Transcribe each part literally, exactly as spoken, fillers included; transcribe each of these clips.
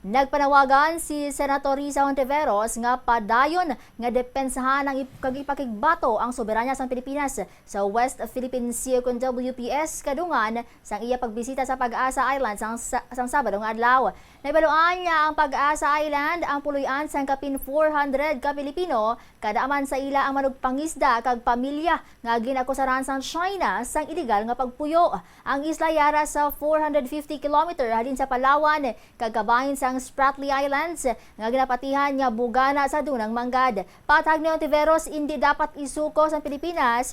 Nagpanawagan si Senator Risa Hontiveros nga padayon nga depensahan ang ip-, kag ipakigbato ang soberanya sang Pilipinas sa West Philippine Sea, kon W P S, kadungan sang iya pagbisita sa Pag-asa Island sang sa-, sang Sabado nga adlaw. Nahibaluan niya ang Pag-asa Island ang puloy-an sang kapin four hundred ka Pilipino, kada man sa ila ang manugpangisda kag pamilya nga ginakusaran sang China sang iligal nga pagpuyo. Ang isla yara sa four hundred fifty kilometer halin sa Palawan, kag kabahin sang Spratly Islands, nga ginapatihan nga bugana sa dunang manggad. Paathag ni Hontiveros, indi dapat isuko sang Pilipinas,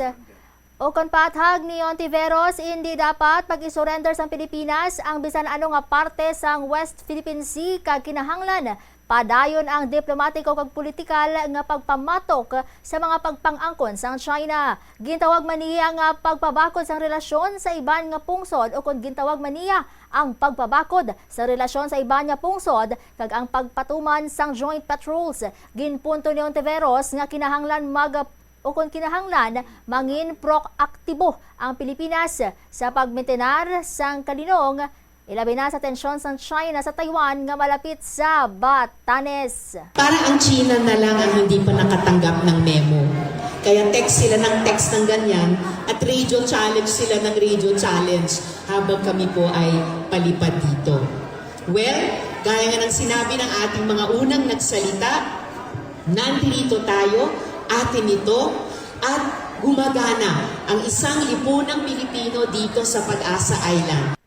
o kon paathag ni Hontiveros, indi dapat pag-isurrender sang Pilipinas ang bisan ano nga parte sang West Philippine Sea, kag kinahanglan padayon ang diplomatiko kag politikal nga pagpamatok sa mga pagpang-angkon sang China. Gintawag man niya nga pagpabakod sang relasyon sa iban nga pungsod, o kon gintawag man niya ang pagpabakod sa relasyon sa iban nga pungsod kag ang pagpatuman sang joint patrols. Ginpunto ni Hontiveros nga kinahanglan mag-, o kon kinahanglan mangin proaktibo ang Pilipinas sa pagmintinar sang kalinong, ilabi na sa tensyon sang China sa Taiwan nga malapit sa Batanes. Para ang China na lang ang hindi pa nakatanggap ng memo. Kaya text sila ng text ng ganyan at radio challenge sila ng radio challenge habang kami po ay palipad dito. Well, gaya nga ng sinabi ng ating mga unang nagsalita, nandito tayo, atin ito, at gumagana ang isang lipunang Pilipino dito sa Pag-asa Island.